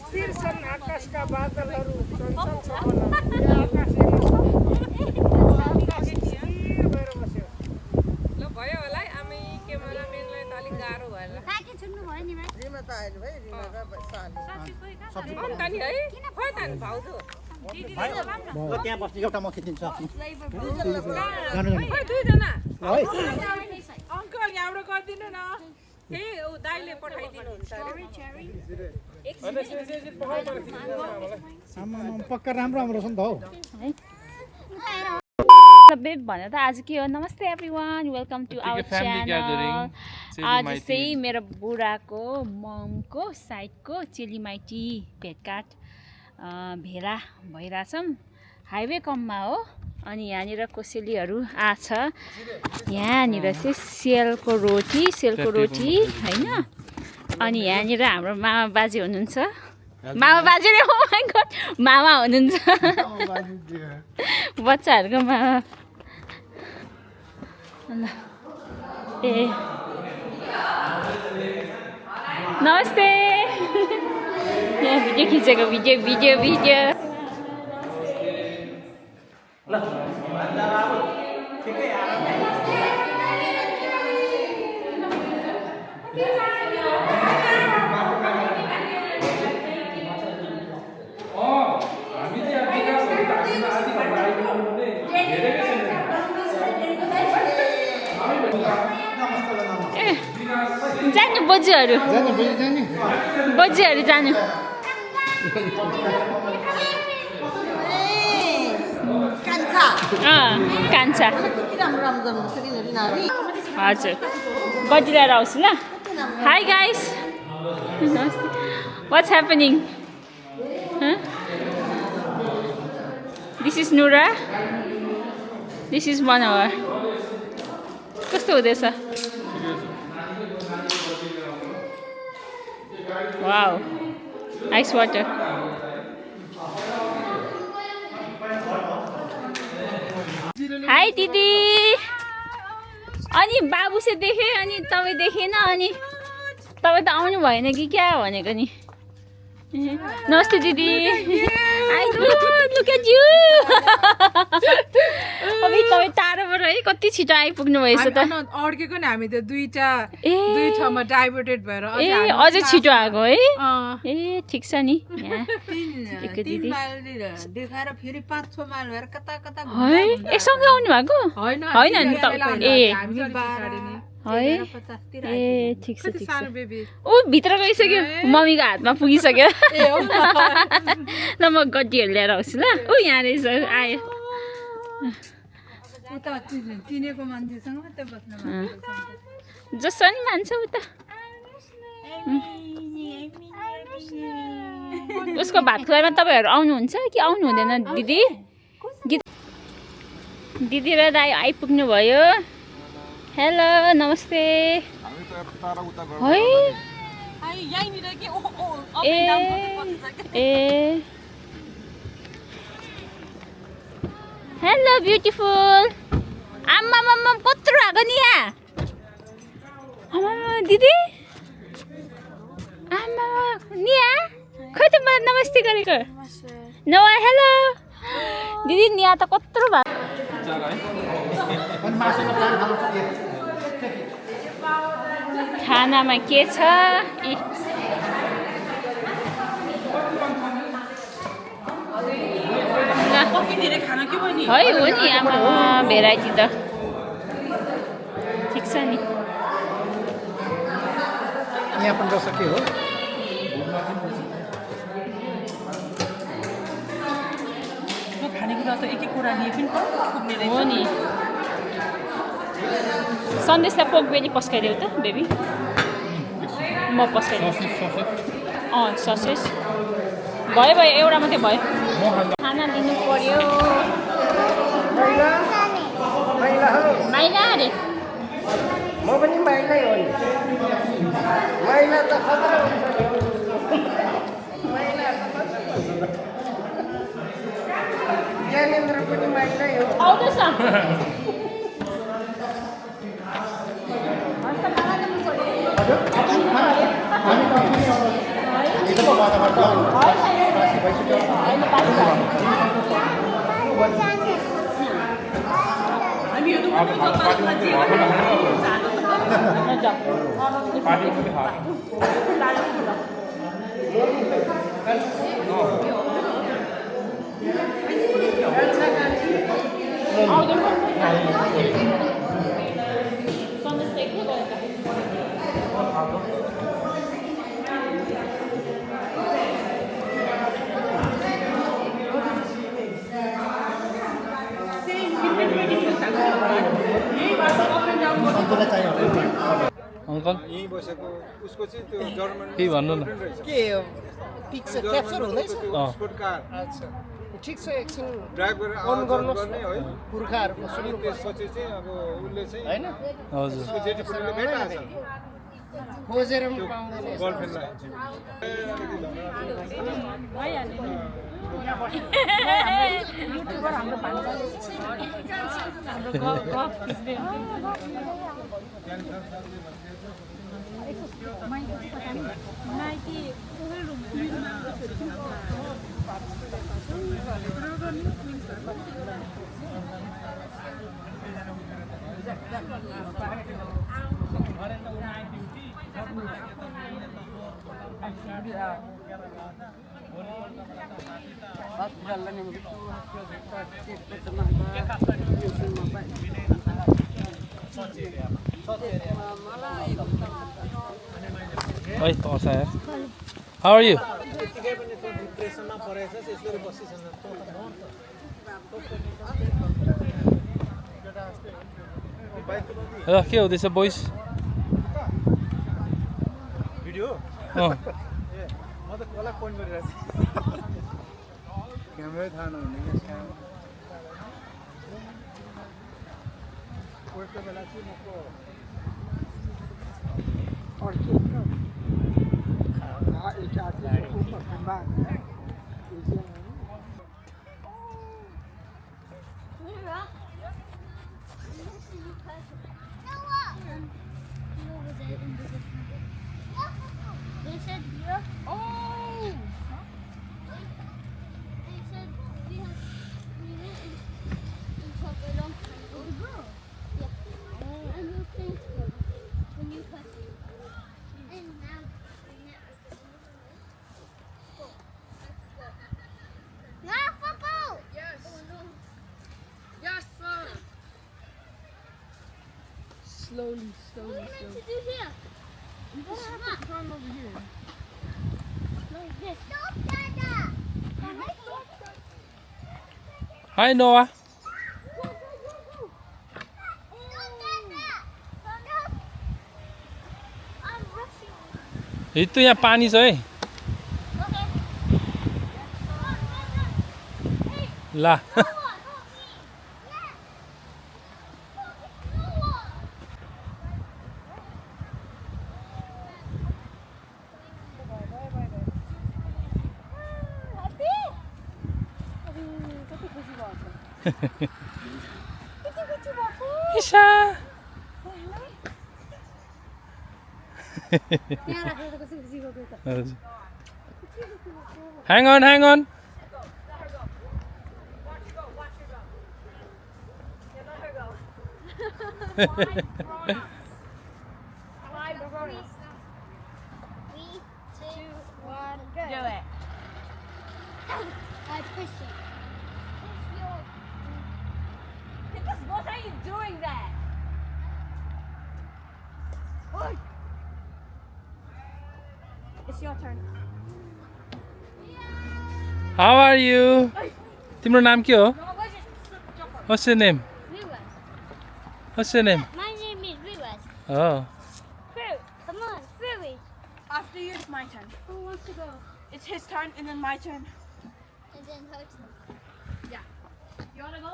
स्थिर छन् आकाशका बादलहरू चञ्चल छ आकाश स्थिर भएर बस्यो ल भयो होला है आमै क्यामेराम्यानलाई त अलिक गाह्रो भएर काके छुन्नु भयो नि रिमा त आएन भाइ रिमा र साली अन्त नि है खोइ त नि भाउजू त्यहाँ बस्ने एउटा म खिचिदिन्छु आफ्नो खोइ दुईजना है अङ्कल यहाँबाट गरिदिनु न ए ऊ दाइले पठाइदिनुहुन्छ पक्का राम्रो राम्रो छ नि त हौ बेब भने त आज के हो नमस्ते everyone welcome to our channel आज चाहिँ मेरो बुढाको ममको साइडको चेलीमाइटी भेटघाट भेला भइरहेछौँ हाइवे कममा हो अनि यहाँनिर कोसेलीहरू आछ यहाँनिर चाहिँ सेलको रोटी होइन अनि यहाँनिर हाम्रो मामा बाजे हुनुहुन्छ मामा बाजे रे हो माइ गॉड मामा हुनुहुन्छ बच्चाहरूको मामा ल ए नमस्ते यहाँ भिडियो खिचेको भिडियो जानु बज्यूहरू जानु कान्छा हजुर बजी ल्याएर आउँछु ल hi guys what's happening this is Nura this is Manohar कस्तो हुँदैछ वाउ आइस वाटर हाई दिदी अनि बाबु चाहिँ देखेँ अनि तपाईँ देखेन अनि तपाईँ त आउनु भएन कि क्या भनेको नि नमस्ते दिदी अब तपाईँ टाढोबाट है कति छिटो आइपुग्नु भएछ त अड्केको नि हामी त दुई ठाउँमा डाइभर्टेड भएर ए अझै छिटो आएको है ए ठिक छ नि दिदी देखाएर फेरि 5-6 माइल भएर कता कता है एकसँगै आउनु भएको होइन नि त ए है ए ठिक छ ऊ भित्र गइसक्यो मम्मीको हातमा पुगिसक्यो ल म गड्डीहरू ल्याएर आउँछु ल ऊ यहाँ रहेछ आयो चिनेको मान्छेसँग मात्रै बस्न जसो नि मान्छ उता उसको भात खुवाइमा तपाईँहरू आउनुहुन्छ कि आउनु हुँदैन दिदी दिदी र दाइ आइपुग्नु भयो हेलो नमस्ते है ए हेलो ब्युटिफुल आम्मा मम्मा कत्रो आएको नि यहाँ आम्मा दिदी आम्मा नि यहाँ खै त मलाई नमस्ते गरेको न हेलो दिदी निया त कत्रो भएको खानामा के छ है हो नि आमा भेराइटी त ठिक छ नि यहाँ पनि बस्छ के हो खानेकुरा त एक कुरा लिए पनि पुग्ने रहेछ हो नि सन्देशलाई पोक बेली पस्काइदेऊ त बेबी म पस्काइदिन्छु ससेज भयो एउटा मात्रै भयो खाना दिनु पर्यो माइला अरे म पनि माइलै हो नि माइला त खतरा हुन्छ ज्ञानेन्द्र पनि माइलै हो आउँदैछ अङ्कल यहीँ बसेको उसको चाहिँ त्यो जर्मन केही भन्नु न के ठिक छ क्याप्चर हुँदैछ स्पोर्ट कार अच्छा ठिक छ एकछिन ड्राइभ गरेर फोन आउनु गर्नुहोस् गर्ने है पुर्खाहरूको अनि सुन्नु त्यसपछि चाहिँ अब उसले चाहिँ हैन हजुर उसको जेठीपुरीले भेटाएको छ खोजेर पनि पाउँदैन यस्तो। गर्लफ्रेन्डलाई युट्युबर हाम्रो भान्जाले हाम्रो गफ खिच्दै माइती Oi, torsa yaar. How are you? के हुँदैछ बोइस भिडियो अँ म त कसलाई फोन गरिरहेको छु क्यामेरै थाहा नहुने क्या कोही कोही बेला चाहिँ They said, oh! They said we went in shop a long time ago. Yeah. And we were playing together when you pressed it. And now we never go. Football! Yes. Oh no. Yes, sir. slowly, What are we meant to do here? You just have to climb over here. Like this. Stop, Dada! Hi Noah. हित्तु यहाँ पानी छ है ला इशा Hang on, hang on. Do it. I push it. What are you doing there? It's your turn. How are you? तिम्रो नाम के हो? What's your name? Viewers. What's your name? My name is Viewers. Oh. Fruit. Come on, Fruit. After you, it's my turn. Who wants to go? It's his turn and then my turn. And then her turn. You wanna go? I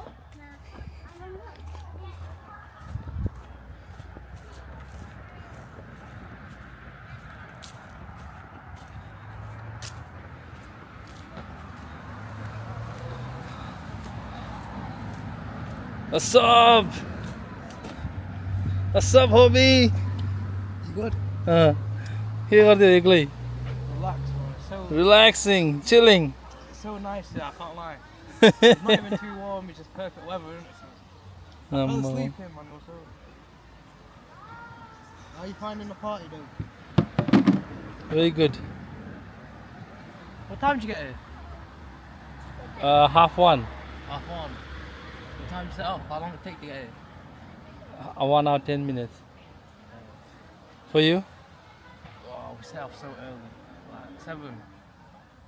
don't know. What's up? What's up, homie? Good. के गर्थ्यो एक्लै? Relax, bro. So Relaxing, chilling. so nice here, I can't lie. It's not even too warm, it's just perfect weather, isn't it? So I fell asleep here, man, also. How are you finding the party though? Very good. What time did you get here? 1:30. 1:30. What time did you set up? How long did it take to get here? 1 hour 10 minutes. For you? Oh, we set up so early. Like 7.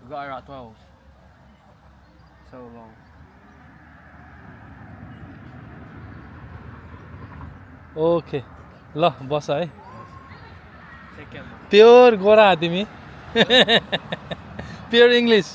We got here at 12. So long. Okay. ल बस है. Take care, man. Pure गोरा तिमी. Pure English.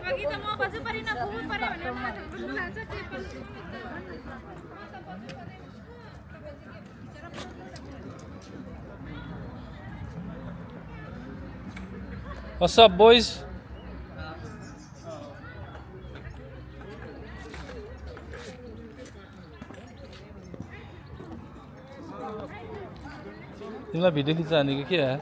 अघि त म बजु परेन पुग्नु पर्यो भनेर मलाई बुझ्नु लाग्छ के पनि What's up, boys? तिमीलाई भिडियो खिच्न हानेको के हो?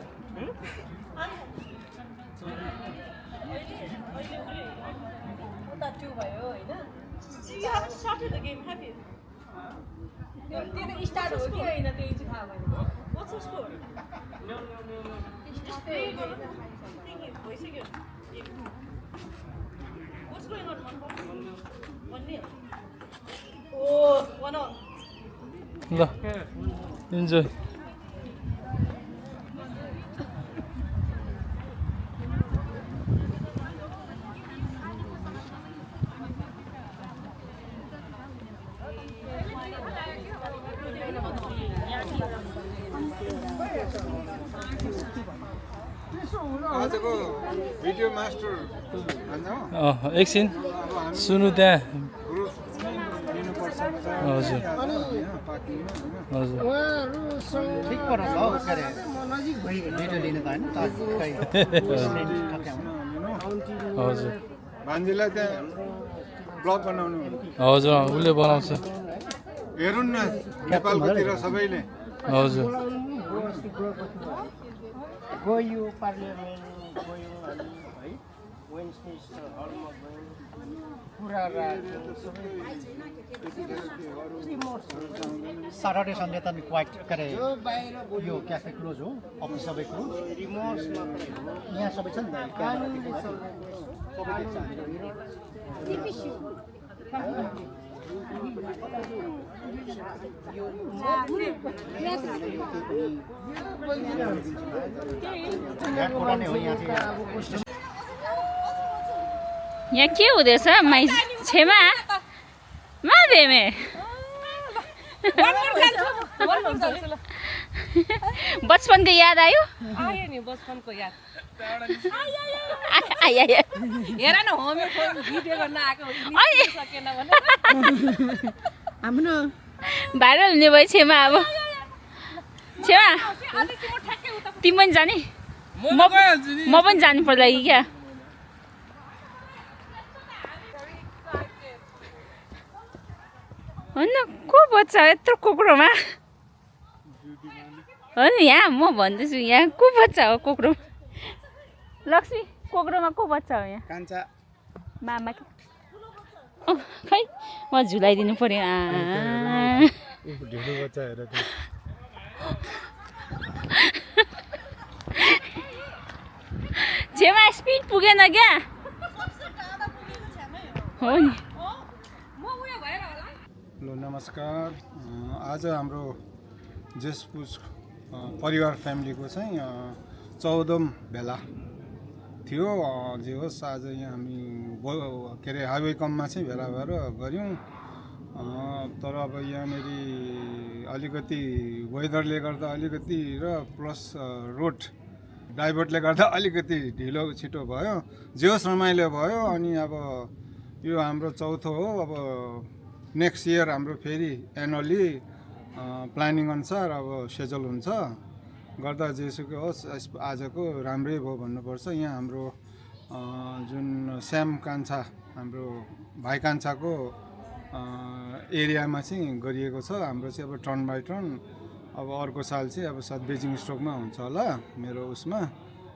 ल इन्जोय. आजको भिडियो मास्टर एकछिन सुन्नु त्यहाँ. लिनुपर्छ हजुर हजुर. ठिक पर्छ हौ के अरे नजिक भइ भिडियो लिनु त हैन हजुर भान्जीलाई त्यहाँ ब्लग बनाउनु हजुर उसले बनाउँछ. हेरुन् न नेपालकोतिर सबैले. हजुर गयो पार्लियामेन्ट गयो अनि है वेस्टमिन्स्टर हलमा गयो पुरा रात सबै सटरडे सन्डे त क्वाइट के अरे यो क्याफे क्लोज हो अफिस सबै क्लोज रिमोर्स मात्रै हो यहाँ सबै छ नि त कानुनी सबै देख्छ हामीले यहाँ के हुँदैछ माइ छेमा मादेमे बचपनको याद आयो आयो नि बचपनको याद हेर न होमे भिडियो गर्न आएको सकेन भने हाम्रो भाइरल हुने भयो छेमा. अब छेमा तिमी पनि जाने म पनि जानु पर्ला कि क्या. होइन को बच्चा यत्रो कोक्रोमा हो नि. यहाँ म भन्दैछु यहाँ को बच्चा हो कोक्रो. लक्ष्मी कोक्रोमा को बच्चा हो यहाँ? कान्छा मामा खै म झुलाइदिनु पर्यो. ढिलो बच्चा हेर छेमा स्पिड पुगेन क्या हो नि. हेलो नमस्कार. आज हाम्रो जेसपुस परिवार फ्यामिलीको चाहिँ 14औं भेला थियो. जे होस् आज यहाँ हामी के अरे हाइवे कममा चाहिँ भेला भएर गऱ्यौँ. तर अब यहाँनिर अलिकति वेदरले गर्दा अलिकति र प्लस रोड ड्राइभरले गर्दा अलिकति ढिलो छिटो भयो. जे होस् रमाइलो भयो. अनि अब यो हाम्रो चौथो हो. अब नेक्स्ट इयर हाम्रो फेरि एनुअली प्लानिङ अनुसार अब सेड्युल हुन्छ गर्दा जेसुकै होस् आजको राम्रै भयो भन्नुपर्छ। यहाँ हाम्रो जुन श्याम कान्छा हाम्रो भाइ कान्छाको एरियामा चाहिँ गरिएको छ। हाम्रो चाहिँ अब टर्न बाई टर्न अब अर्को साल चाहिँ अब सायद बेजिङ स्ट्रोकमा हुन्छ होला मेरो उसमा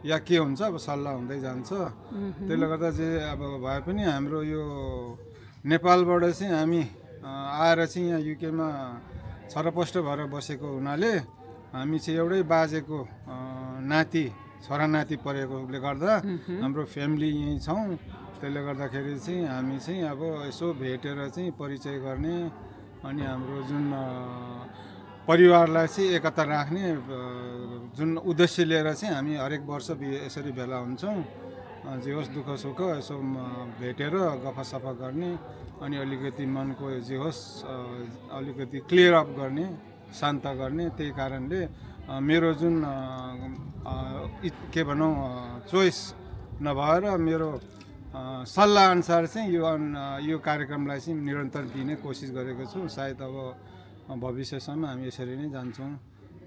या के हुन्छ अब सल्लाह हुँदै जान्छ। त्यसले गर्दा चाहिँ अब भए पनि हाम्रो यो नेपालबाट चाहिँ हामी आएर चाहिँ यहाँ युकेमा छरपष्ट भएर बसेको हुनाले हामी चाहिँ एउटै बाजेको नाति छोरा नाति परेकोले गर्दा हाम्रो फ्यामिली यहीँ छौँ। त्यसले गर्दाखेरि चाहिँ हामी चाहिँ अब यसो भेटेर चाहिँ परिचय गर्ने अनि हाम्रो जुन परिवारलाई चाहिँ एकता राख्ने जुन उद्देश्य लिएर चाहिँ हामी हरेक वर्ष यसरी भेला हुन्छौँ। जे होस् दुःख सुख यसो भेटेर गफसफा गर्ने अनि अलिकति मनको जे होस् अलिकति क्लियर अप गर्ने शान्त गर्ने। त्यही कारणले मेरो जुन के भनौँ चोइस नभएर मेरो सल्लाह अनुसार चाहिँ यो कार्यक्रमलाई चाहिँ निरन्तर दिने कोसिस गरेको छु। सायद अब भविष्यसम्म हामी यसरी नै जान्छौँ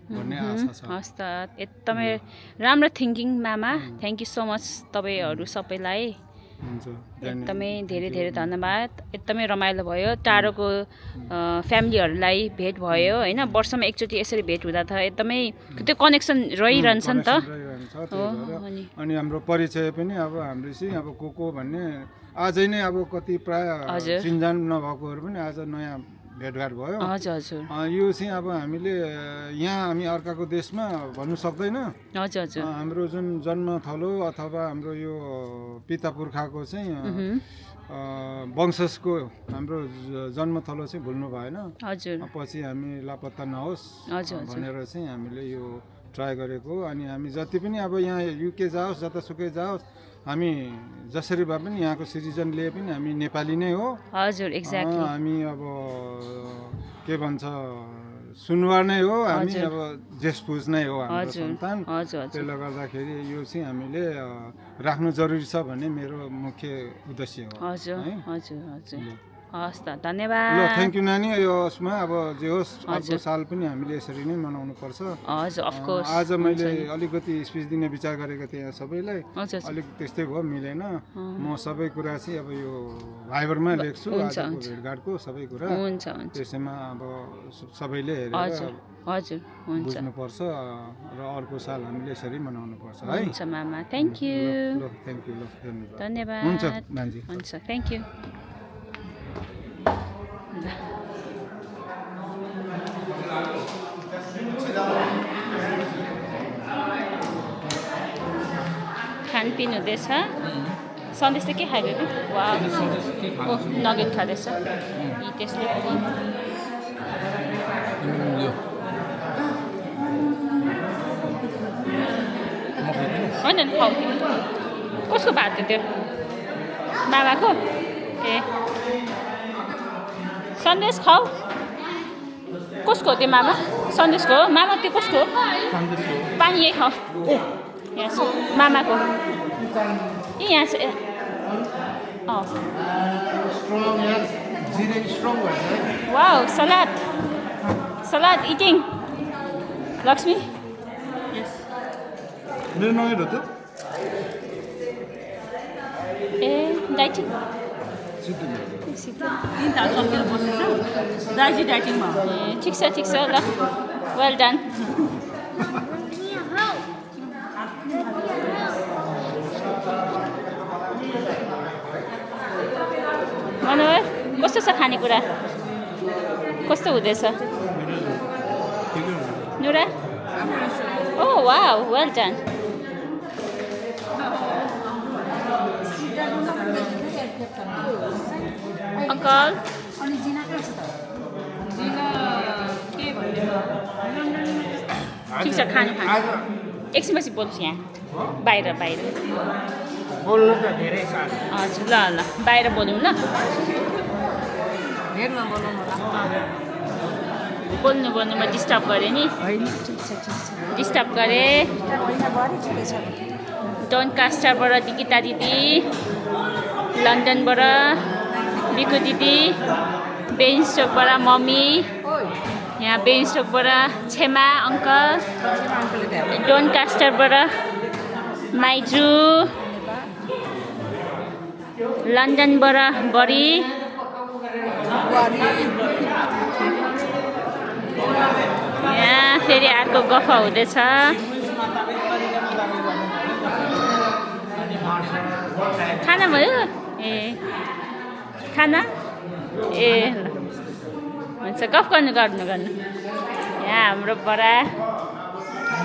भन्ने आशा छ। हस् त एकदमै राम्रो थिङ्किङ मामा। थ्याङ्क यू सो मच तपाईँहरू सबैलाई। हुन्छ एकदमै धेरै धेरै धन्यवाद। एकदमै रमाइलो भयो। टाढोको फ्यामिलीहरूलाई भेट भयो होइन। वर्षमा एकचोटि यसरी भेट हुँदा त एकदमै त्यो कनेक्सन रहिरहन्छ नि त। अनि हाम्रो परिचय पनि अब हाम्रो चाहिँ अब को भन्ने आजै नै अब कति प्राय चिन्जान नभएकोहरू पनि आज नयाँ भेटघाट भयो। हजुर हजुर यो चाहिँ अब हामीले यहाँ हामी अर्काको देशमा भन्नु सक्दैन। हजुर हजुर हाम्रो जुन जन्मथलो अथवा हाम्रो यो पिता पुर्खाको चाहिँ वंशजको हाम्रो जन्मथलो चाहिँ भुल्नु भएन। हजुर पछि हामी लापत्ता नहोस् हजुर भनेर चाहिँ हामीले यो ट्राई गरेको। अनि हामी जति पनि अब यहाँ युके जाओस् जतासुकै जाओस् हामी जसरी भए पनि यहाँको सिटिजन लिए पनि हामी नेपाली नै हो। हजुर एक्ज्याक्टली हामी अब के भन्छ सुनवार नै हो। हामी अब जेसपुज नै हो हाम्रो सन्तान। त्यसले गर्दाखेरि यो चाहिँ हामीले राख्नु जरुरी छ भन्ने मेरो मुख्य उद्देश्य हो। हजुर हजुर हजुर हस् त ल धन्यवाद। थ्याङ्क यू नानी। यो उसमा अब जे होस् अर्को साल पनि हामीले यसरी नै मनाउनु पर्छ। हजुर अफकोर्स आज मैले अलिकति स्पिच दिने विचार गरेको थिएँ यहाँ सबैलाई हजुर अलिक त्यस्तै भयो मिलेन। म सबै कुरा चाहिँ अब यो भाइबरमा लेख्छु आजको भेटघाटको सबै कुरा। हुन्छ हुन्छ त्यसैमा अब सबैले हेरेर हजुर हुन्छ बुझ्नुपर्छ र अर्को साल हामीले यसरी मनाउनु पर्छ है। हुन्छ मामा थ्याङ्क यू ल थ्याङ्क यू। ल धन्यवाद। हुन्छ मान्छे हुन्छ थ्याङ्क यू। खानपिन हुँदैछ। सन्देश चाहिँ के खाएको कि वा नगेट खाँदैछ त्यसले होइन नि खाऊ। कसको भात थियो त्यो मामाको? ए सन्देश खाऊ। कसको हो त्यो मामा? सन्देशको हो मामा? त्यो कसको हो? पानी यही खाऊ। यहाँ मामाको ए यहाँ छ। Wow salad salad eating Lakshmi. ए डाइटिङ ठिक छ ठिक छ ल वेल डन। मनोहर कस्तो छ खानेकुरा? कस्तो हुँदैछ नुरा? ओ वाउ वेल डन। अङ्कल ठिक छ खानु खानु एकछिनपछि बोल्छु यहाँ बाहिर बाहिर बोल्नु त धेरै छ। हजुर ल ल बाहिर बोलौँ ल। बोल्नु बोल्नु म डिस्टर्ब गरेँ नि। डिस्टर्ब गरेँ। डनकास्टरबाट निकिता दिदी, लन्डनबाट बिकु दिदी, बेन्चोकबाट मम्मी, यहाँ बेन्स्टोकबाट छेमा अङ्कल, डोनकास्टरबाट माइजू, लन्डनबाट बडी, यहाँ फेरि अर्को गफ हुँदैछ। खाना भयो? ए खाना ए ल हुन्छ, गफ गर्नु। यहाँ हाम्रो बडा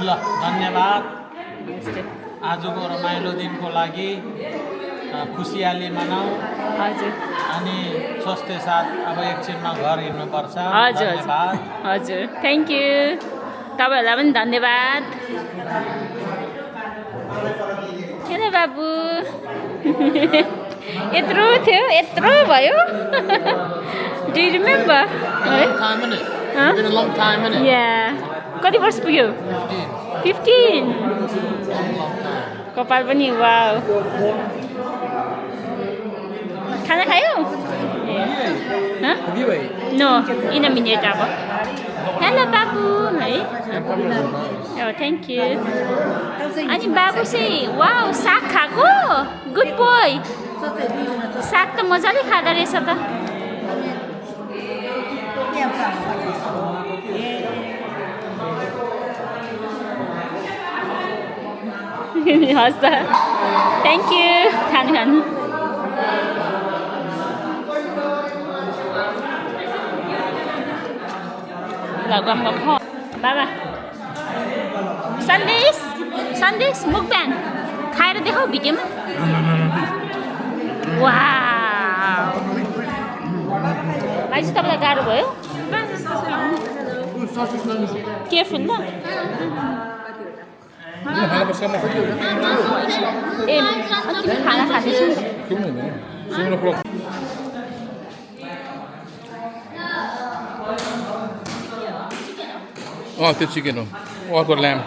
ल धन्यवाद आजको रमाइलो दिनको लागि। खुसियाली मनाऊ। हजुर अनि स्वास्थ्य साथ अब एकछिनमा घर हिँड्नुपर्छ। हजुर धन्यवाद। हजुर थ्याङ्क यू, तपाईँहरूलाई पनि धन्यवाद। हेलो बाबु यत्रो थियो, यत्रो भयो। Do you remember? या कति वर्ष पुग्यो? 15। कपाल पनि वाउ। खाना खायो? नो इन अ मिनेट अब। हेलो बाबु है। Thank you. अनि बाबु चाहिँ वाउ साग खाएको? Good boy. साग त मजाले खाँदो रहेछ त। हस् त, थ्याङ्क यू। खानु बाबा सन्देश मुक्बाङ खाएर देखाऊ भिडियोमा। वाउ भाइ चाहिँ तपाईँलाई गाह्रो भयो? केयरफुल ल। ए खाना खाँदैछु। त्यो चिकन हो, अर्को ल्याम्प।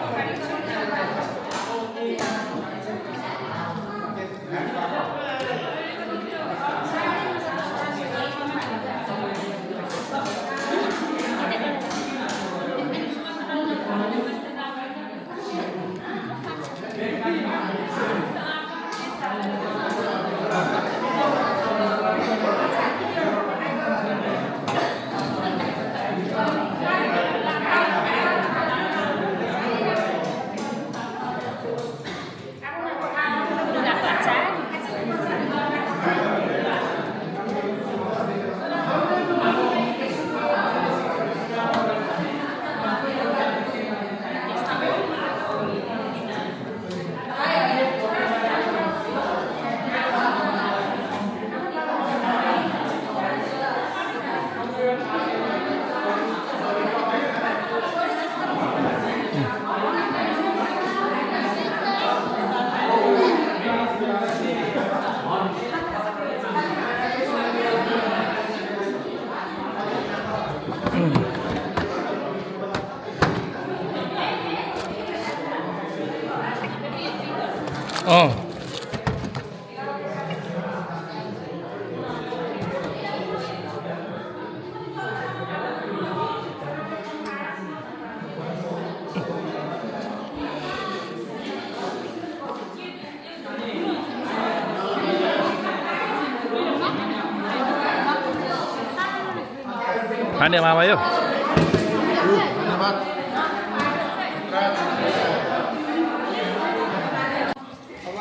खाने मामा यो अब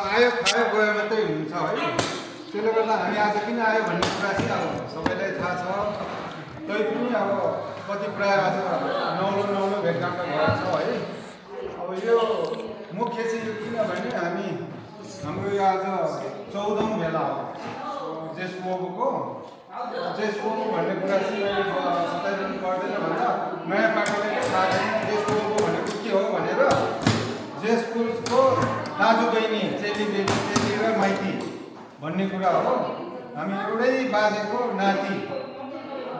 आयो खायो गयो मात्रै हुन्छ है। त्यसले गर्दा हामी आज किन आयो भन्ने कुरा चाहिँ अब सबैलाई थाहा छ। तै पनि अब कति प्राय आज नौलो भेटघाट भएको छ है। अब यो मुख्य चाहिँ यो किनभने हाम्रो यो आज 14औं भेला हो जेसपोको। जेसपोको भन्ने कुरा चाहिँ मैले बताइरहनु पर्दैन भन्दा नयाँ पार्टीलाई थाहा छैन जेसपोको भनेको के हो भनेर। जेसपुको दाजु बहिनी चेली र माइती भन्ने कुरा हो। हामी एउटै बाजेको नाति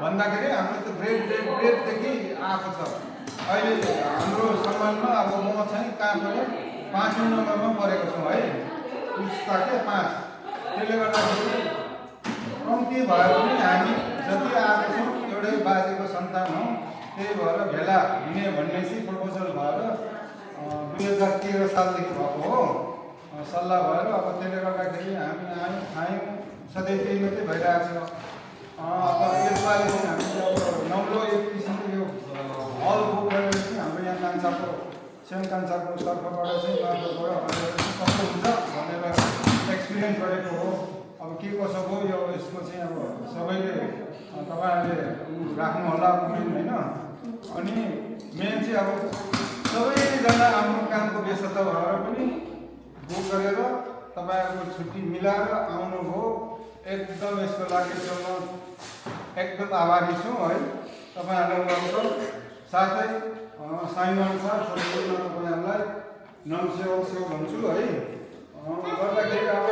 भन्दाखेरि हाम्रो त ब्रेडदेखि आएको छ। अहिले हाम्रो सम्मानमा अब म चाहिँ कहाँ पऱ्यो 5औं नम्बरमा परेको छु है, पुस्ताके 5। त्यसले गर्दाखेरि कम्ती भए पनि हामी जति आएको छौँ एउटै बाजेको सन्तान हौँ। त्यही भएर भेला हुने भन्ने चाहिँ प्रपोजल भएर 2013 सालदेखि भएको हो सल्लाह भएर अब त्यसले गर्दाखेरि हामी आयौँ सधैँ त्यही मात्रै भइरहेको छ। अब यसपालि चाहिँ हामीले अब नौलो एक किसिमको यो हल बुक गरेर चाहिँ हाम्रो यहाँ कान्छाको सेन कान्छाको तर्फबाट चाहिँ कस्तो हुन्छ भनेर एक्सपिरियन्स गरेको हो। अब के कसो हो यो यसको चाहिँ अब सबैले तपाईँहरूले राख्नु होला होइन। अनि मेन चाहिँ अब सबैजना आफ्नो कामको व्यस्तता भएर पनि बुक गरेर तपाईँहरूको छुट्टी मिलाएर आउनुभयो। एकदम यसको लागि चाहिँ म एकदम आभारी छु है तपाईँहरूलाई। साथै साइनअनुसार तपाईँहरूलाई नमस्ते भन्छु है। गर्दाखेरि अब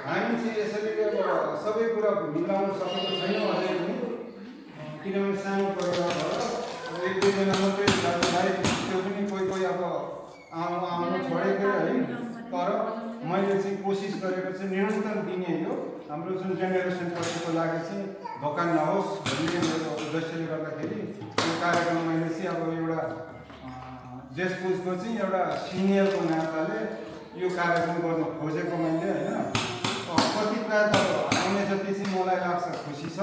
हामी चाहिँ यसरी अब सबै कुरा मिलाउन सकेको छैनौँ अझै पनि, किनभने सानो परिवार भएर एक दुईजना मात्रै दाजुभाइ त्यो पनि कोही अब आउनु छोडेको है। तर मैले चाहिँ कोसिस गरेको चाहिँ निरन्तर दिने यो हाम्रो जुन जेनेरेसन पछिको लागि चाहिँ धोका नहोस् भन्ने मेरो उद्देश्यले गर्दाखेरि यो कार्यक्रम मैले चाहिँ अब एउटा देशपुजको चाहिँ एउटा सिनियरको नाताले यो कार्यक्रम गर्न खोजेको मैले होइन। कतिपय त आउने जति चाहिँ मलाई लाग्छ खुसी छ,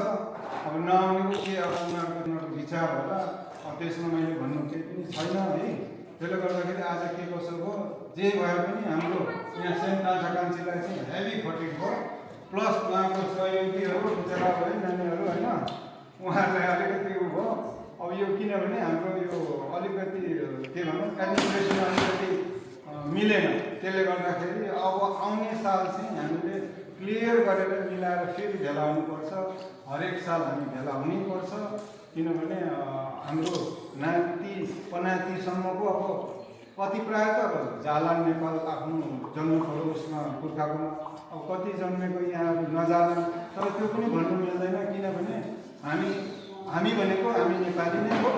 अब नआउनेको के अब उनीहरूको विचार होला, त्यसमा मैले भन्नु केही पनि छैन है। त्यसले गर्दाखेरि आज के कसो भयो जे भए पनि हाम्रो यहाँ सेन कान्छा कान्छीलाई चाहिँ हेभी फटिक भयो, प्लस उहाँको सहयोगीहरू बिचरा भयो नानीहरू होइन, उहाँहरूलाई अलिकति उ भयो। अब यो किनभने हाम्रो यो अलिकति के भनौँ एडमिनिस्ट्रेसन अलिकति मिलेन, त्यसले गर्दाखेरि अब आउने साल चाहिँ हामीले क्लियर गरेर मिलाएर फेरि भेला हुनुपर्छ। हरेक साल हामी भेला हुनैपर्छ, किनभने हाम्रो नाति पनातिसम्मको अब कति प्रायः त अब जालान नेपाल आफ्नो जन्मको उसमा पुर्खाकोमा, अब कति जन्मेको यहाँ नजालान, तर त्यो पनि भन्नु मिल्दैन किनभने हामी भनेको हामी नेपाली नै हो,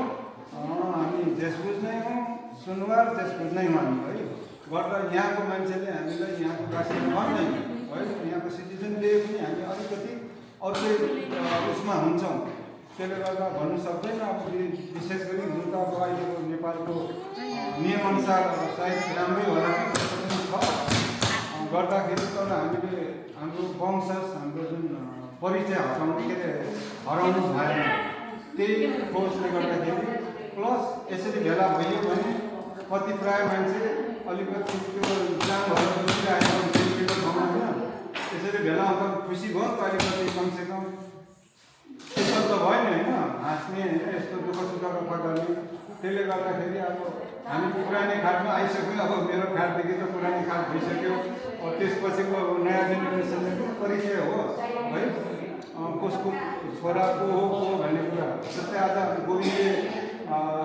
हामी देशबुझ नै हौँ, सुनवार देशबुझ नै हौँ हामी है। गर्दा यहाँको मान्छेले हामीलाई यहाँको बासिन्दा भन्दैन है, यहाँको सिटिजन दिए पनि हामी अलिकति अर्कै उसमा हुन्छौँ। त्यसले गर्दा भन्नु सक्दैन। अब विशेष गरी हुन त अब अहिलेको नेपालको नियमअनुसार सायद राम्रै होला कि त्यस्तो पनि छ गर्दाखेरि, तर हामीले हाम्रो वंशज हाम्रो जुन परिचय हराउनु भएन, त्यही फोर्सले गर्दाखेरि। प्लस यसरी भेला भइयो भने कति प्राय मान्छे अलिकति त्यो जामहरू बसिरहेको ठाउँमा होइन, यसरी भेला हुँदा खुसी भयो अलिकति कमसेकम त्यस्तो त भयो नि होइन, हाँस्ने यस्तो दुःख सुखको कथा गर्ने। त्यसले गर्दाखेरि अब हामी पुरानै खाटमा आइसक्यो, अब मेरो खाटदेखि त पुरानै खाट भइसक्यो, त्यसपछिको नयाँ जेनेरेसनले पनि परिचय हो है, कसको छोरा को हो भन्ने कुरा। जस्तै आज गोविन्दले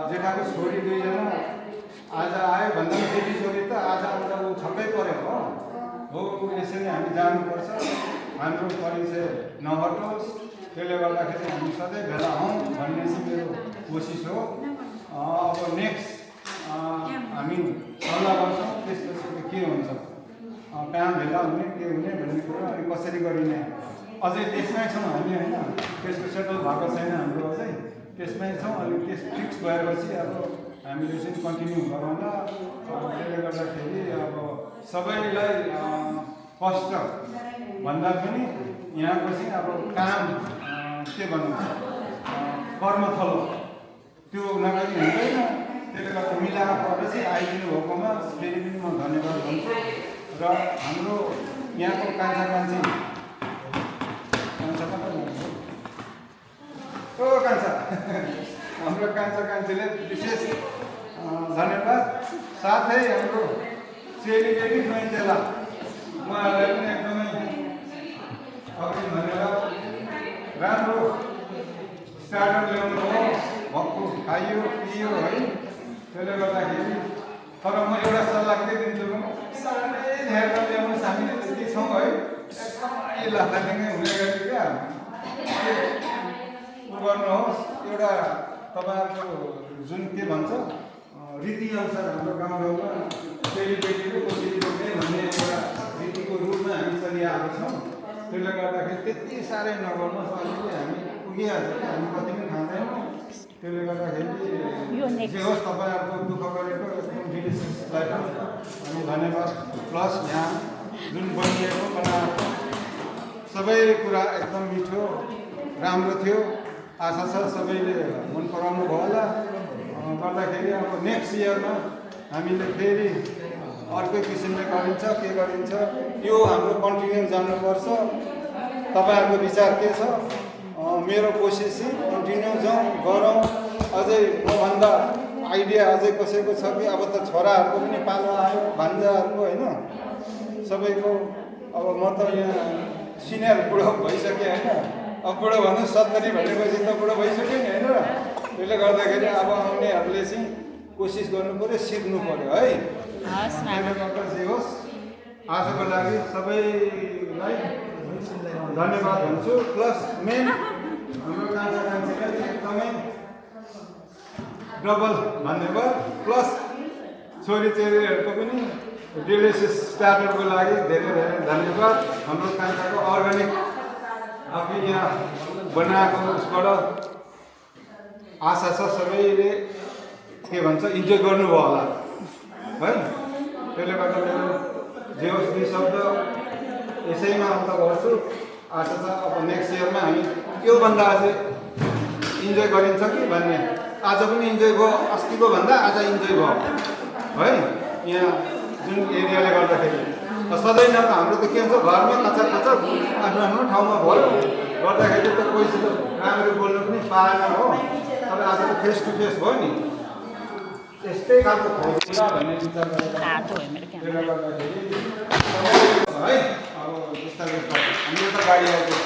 जेठाको छोरी दुईजना आज आयो भन्दा जेठी छोरी त आज आउँदा ऊ छक्कै पऱ्यो हो। यसरी हामी जानुपर्छ, हाम्रो परिचय नहटोस्। त्यसले गर्दाखेरि हामी सधैँ भेला हौँ भन्ने चाहिँ मेरो कोसिस हो। अब नेक्स्ट हामी सल्लाह गर्छौँ त्यसपछि के हुन्छ, कहाँ भेला हुने के हुने भन्ने कुरा, अनि कसरी गरिने। अझै त्यसमै छौँ हामी होइन, त्यसको सेटल भएको छैन हाम्रो अझै, त्यसमै छौँ। अनि त्यस फिक्स भएपछि अब हामीले चाहिँ कन्टिन्यू गरौँला। त्यसले गर्दाखेरि अब सबैलाई कष्ट भन्दा पनि यहाँको चाहिँ अब काम के भन्नु कर्मथलो त्यो नगरी हुँदैन। त्यसले गर्दा मिलाएर परेर चाहिँ आइदिनु भएकोमा फेरि पनि म धन्यवाद भन्छु। र हाम्रो यहाँको कान्छा कान्छी हाम्रो कान्छा कान्छीले विशेष धन्यवाद। साथै हाम्रो चेलीबेटी ज्वाइँचेला उहाँहरूलाई पनि एकदमै अघि धन्यवाद। राम्रो स्टार्टर ल्याउनु हो, भक्कु खाइयो पियो है। त्यसले गर्दाखेरि तर म एउटा सल्लाह के दिन्छु भने साह्रै धेरै ल्याउनुहोस्, हामीले त्यति छौँ है, एकदमै लाथालिङ्गै हुने गरी क्या गर्नुहोस्। एउटा तपाईँहरूको जुन के भन्छ रीतिअनुसार हाम्रो गाउँमा चेलीबेटीको कोसेलीबेटी भन्ने एउटा रीतिको रूपमा हामी चलिआएको छौँ। त्यसले गर्दाखेरि त्यति साह्रै नगर्नुहोस्, अलिअलि हामी पुगिहाल्छ, हामी कति पनि खाँदैनौँ। त्यसले गर्दाखेरि यो next. जे होस् तपाईँहरूको दुःख गरेको एकदम डिलिसियसलाई हामी धन्यवाद प्लस यहाँ जुन बनिएको बनाएको सबै कुरा एकदम मिठो राम्रो थियो आशा छ सबैले मन पराउनु भयो होला गर्दाखेरि अब नेक्स्ट इयरमा हामीले फेरि अर्कै किसिमले गरिन्छ के गरिन्छ यो हाम्रो कन्टिन्यू जानुपर्छ तपाईँहरूको विचार के छ मेरो कोसिस कन्टिन्यू जाउँ गरौँ अझै मभन्दा आइडिया अझै कसैको छ कि अब त छोराहरूको पनि पालो आयो भान्जाहरूको होइन सबैको अब म त यहाँ सिनियर बुढो भइसकेँ होइन अब बुढो भन्नु 70 भनेपछि त बुढो भइसक्यो नि होइन त्यसले गर्दाखेरि अब आउनेहरूले चाहिँ कोसिस गर्नु पऱ्यो सिक्नु पऱ्यो है त्यसले गर्दा जे होस् आजको लागि सबैलाई धन्यवाद भन्छु प्लस मेन हाम्रो कान्छा कान्छीलाई एकदमै डबल धन्यवाद प्लस छोरी चेलीहरूको पनि डिलिसियस स्टार्टरको लागि धेरै धेरै धन्यवाद हाम्रो कान्छाको अर्ग्यानिक आफै यहाँ बनाएको उसबाट आशा छ सबैले के भन्छ इन्जोय गर्नुभयो होला है त्यसले गर्दा मेरो जे होस् दुई शब्द यसैमा अन्त गर्छु आशा छ अब नेक्स्ट इयरमा हामी योभन्दा अझै इन्जोय गरिन्छ कि भन्ने आज पनि इन्जोय भयो अस्तिको भन्दा आज इन्जोय भयो है यहाँ जुन एरियाले गर्दाखेरि सधैँ न हाम्रो त के हुन्छ घरमा कच्चा कच्चा आफ्नो आफ्नो ठाउँमा भयो गर्दाखेरि त कोहीसित राम्ररी बोल्नु पनि पाएन हो तर आज त फेस टु फेस भयो नि यस्तै खालको होला भन्ने विचार गरेर गर्दाखेरि है अब बिस्तारै हाम्रो त गाडी आएको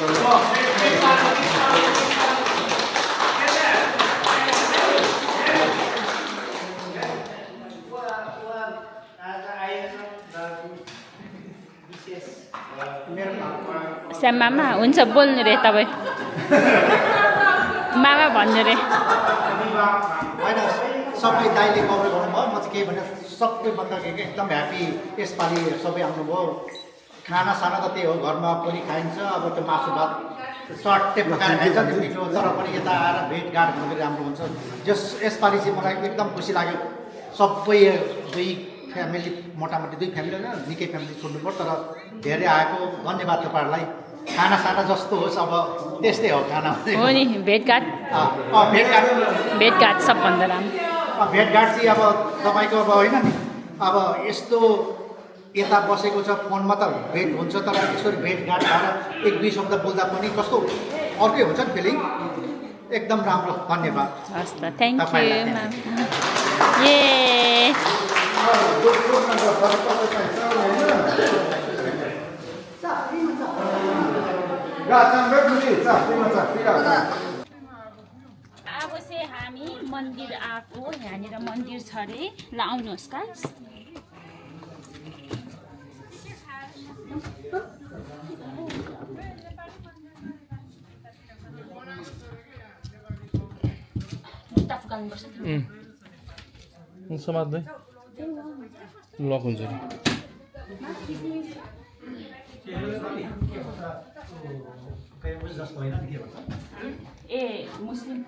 श्याम मामा हुन्छ बोल्नु रे तपाईँ मामा भन्नु रे होइन सबै दाइले कभर गर्नुभयो म चाहिँ केही भने सबैभन्दा के एकदम ह्याप्पी यसपालि सबै आउनुभयो खानासाना त त्यही हो घरमा पनि खाइन्छ अब त्यो मासु भात चट्टै पकाएर खाइन्छ नि मिठो तर पनि यता आएर भेटघाट हुँदाखेरि राम्रो हुन्छ यसपालि चाहिँ मलाई एकदम खुसी लाग्यो सबै दुई फ्यामिली मोटामोटी दुई फ्यामिली होइन निकै फ्यामिली छोड्नु पर्यो तर धेरै आएको धन्यवाद तपाईँहरूलाई खानासाना जस्तो होस् अब त्यस्तै हो खाना हो नि भेटघाट भेटघाट सबभन्दा राम्रो भेटघाट चाहिँ अब तपाईँको अब होइन नि अब यस्तो यता बसेको छ फोनमा त भेट हुन्छ तर यसरी भेटघाट भएर एक दुई शब्द बोल्दा पनि कस्तो अर्कै हुन्छ नि फिलिङ एकदम राम्रो धन्यवाद हस् त थ्याङ्क यू म्याम ए अब चाहिँ हामी मन्दिर आएको यहाँनिर मन्दिर छ अरे ल आउनुहोस् गाइस समात्दै लक हुन्छ नि ए मुस्लिम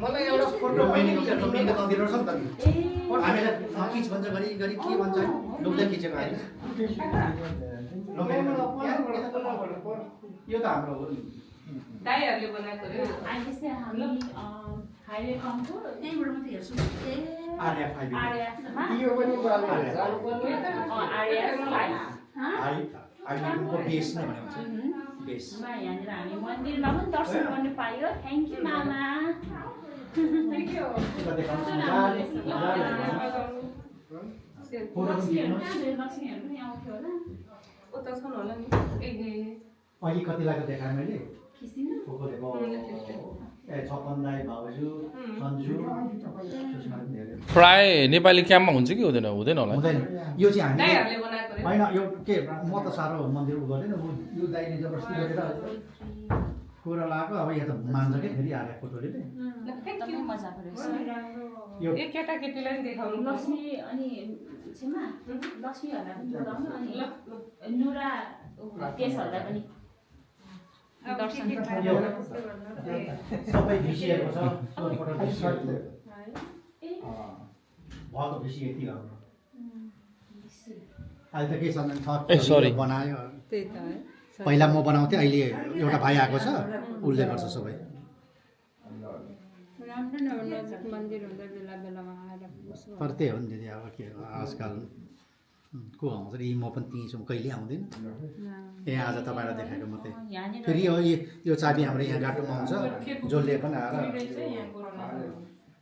मलाई एउटा फोटो रोमेनीको तन्दिर छ नि त हामीलाई खिच भन्छ गरी गरी के भन्छ डुब्दै खिचेको होइन यो त हाम्रो हो नि दाइहरूले बनाएको रे अहिले चाहिँ हामी हाइवे कमको त्यहीँबाट मात्रै हेर्छौँ आरएफ आरएफमा यो पनि बनाउनु जानुपर्ने हाइवेको बेस नै भनेको बेस यहाँनिर हामी मन्दिरमा पनि दर्शन गर्नु पायो थ्याङ्क यू मामा लक्ष्मीहरू पनि आउँथ्यो होला उता छन् होला नि अघि कतिलाई देखाएँ मैले छप्पन राई भाउजू सन्जु प्राय नेपाली क्याम्पमा हुन्छ कि हुँदैन हुँदैन होला हुँदैन यो चाहिँ हामी दाइहरूले बनाएको रे होइन यो के म त साह्रो मन्दिर उ गर्दैन यो दाइले जबरजस्ती गरेर कुरा लगाएको अब यहाँ त मान्छ क्या फेरि हालेको फोटोले एकदमै मजाको रहेछ यो ए केटाकेटीलाई नि देखाउनु लक्ष्मी अनि छेमा लक्ष्मीहरूलाई पनि बोलाउनु अनि नुरा त्यसहरूलाई पनि दर्शन सबै भिसिएको छ सोरपटक भिसिएको भएको भिसी यति हो अहिले त के छ भने थप बनायो त्यही त है पहिला म बनाउँथेँ अहिले एउटा भाइ आएको छ उसले गर्छ सबै राम्रो न हो, नजिक मन्दिर हुँदा बेला बेलामा आएर बस्नु। तर त्यही हो नि दिदी अब के आजकल को आउँछ नि म पनि त्यहीँ छु कहिले आउँदैन यहाँ आज तपाईँलाई देखाएको मात्रै फेरि यो चाबी हाम्रो यहाँ गाटोमा आउँछ जसले पनि आएर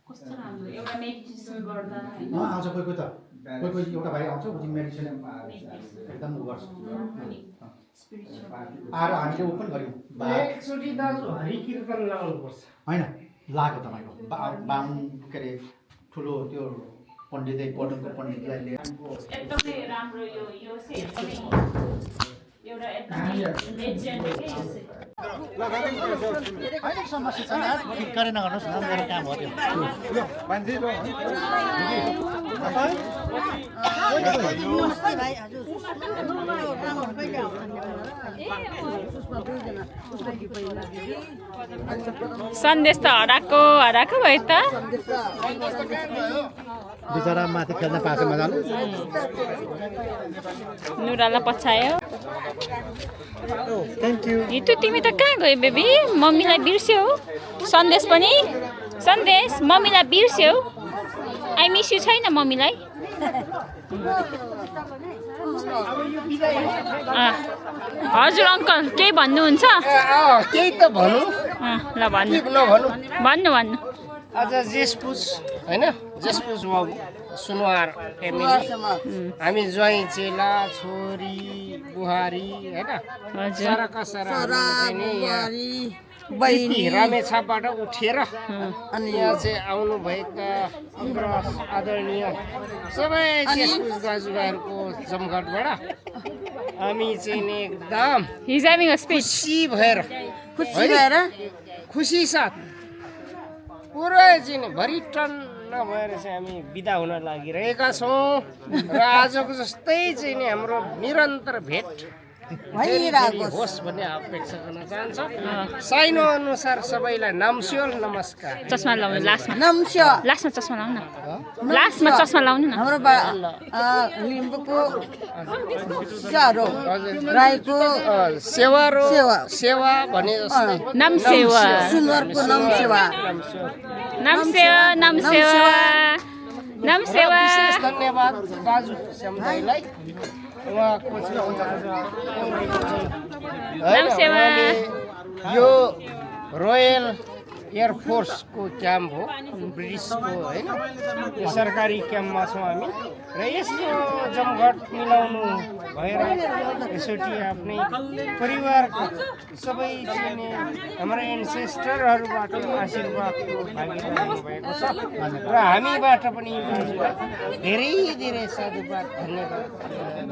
कस्तो राम्रो एउटा मेडिटेसन गर्दा आउँछ कोही कोही त कोही कोही एउटा भाइ आउँछ ऊ मेडिसिन एकदम ऊ गर्छ आएर हामीले ऊ पनि गऱ्यौँ एकचोटि दाजु हरिकीर्तन लगाउनुपर्छ होइन लाग्यो तपाईँको बाहुन के अरे ठुलो त्यो पण्डितै पटनको पण्डितलाई लिएर एकदमै राम्रो यो चाहिँ एकदमै एउटा एकदमै लेजेन्ड के यो चाहिँ समस्या छैन ठिक गरे नगर्नुहोस् न मेरो काम हो त्यो सन्देश त हराएको भयो त बिचरा माथि खेल्न पाएको मजाले नुरालाई पछायो थ्याङ्क यू हिटु तिमी त कहाँ गयो बेबी मम्मीलाई बिर्स्यौ सन्देश पनि सन्देश मम्मीलाई बिर्स्यौ आई मिस यु छैन मम्मीलाई हजुर अङ्कल केही भन्नुहुन्छ केही त भनौँ ल भन्नु नभनौँ भन्नु भन्नु आज जेसपुस होइन जेसपुस सुनवार फ्यामिली हामी ज्वाइँ चेला छोरी बुहारी होइन सरका बहिनी रामेछापबाट उठेर अनि यहाँ चाहिँ आउनुभएका हाम्रो आदरणीय सबै जेसपुस दाजुभाइहरूको जमघटबाट हामी चाहिँ नि एकदम खुसी साथ पुरै चाहिँ भरि टन्न भएर चाहिँ हामी बिदा हुन लागिरहेका छौँ र आजको जस्तै चाहिँ नि हाम्रो निरन्तर भेट होस् भन्ने अपेक्षा गर्न चाहन्छ साइनो अनुसार सबैलाई नमस्कार नमस्कार चस्मा लाउनु लास्टमा लास्टमा चस्मा लाउनु न लास्टमा चस्मा लाउनु न हाम्रो लिम्बूको राईको सेवा भने जस्तै नाम सेवा सुनवारको नाम सेवा नाम सेवा नाम सेवा नाम सेवा विशेष धन्यवाद दाजु श्याम दाइलाई उहाँको यो रोयल एयरफोर्सको क्याम्प हो ब्रिटिसको होइन यो सरकारी क्याम्पमा छौँ हामी र यस्तो जमघट मिलाउनु भएर यसोटी आफ्नै परिवारको सबै हाम्रो एन्सेस्टरहरूबाट आशीर्वादको भागीदार भएको छ र हामीबाट पनि धेरै धेरै साधुवाद धन्यवाद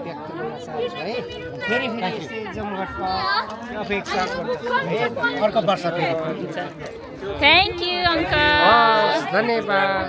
व्यक्त गर्न चाहन्छु है फेरि यस्तै जमघटको अपेक्षा गर्छु है अर्को वर्ष थ्याङ्क यू अङ्कल धन्यवाद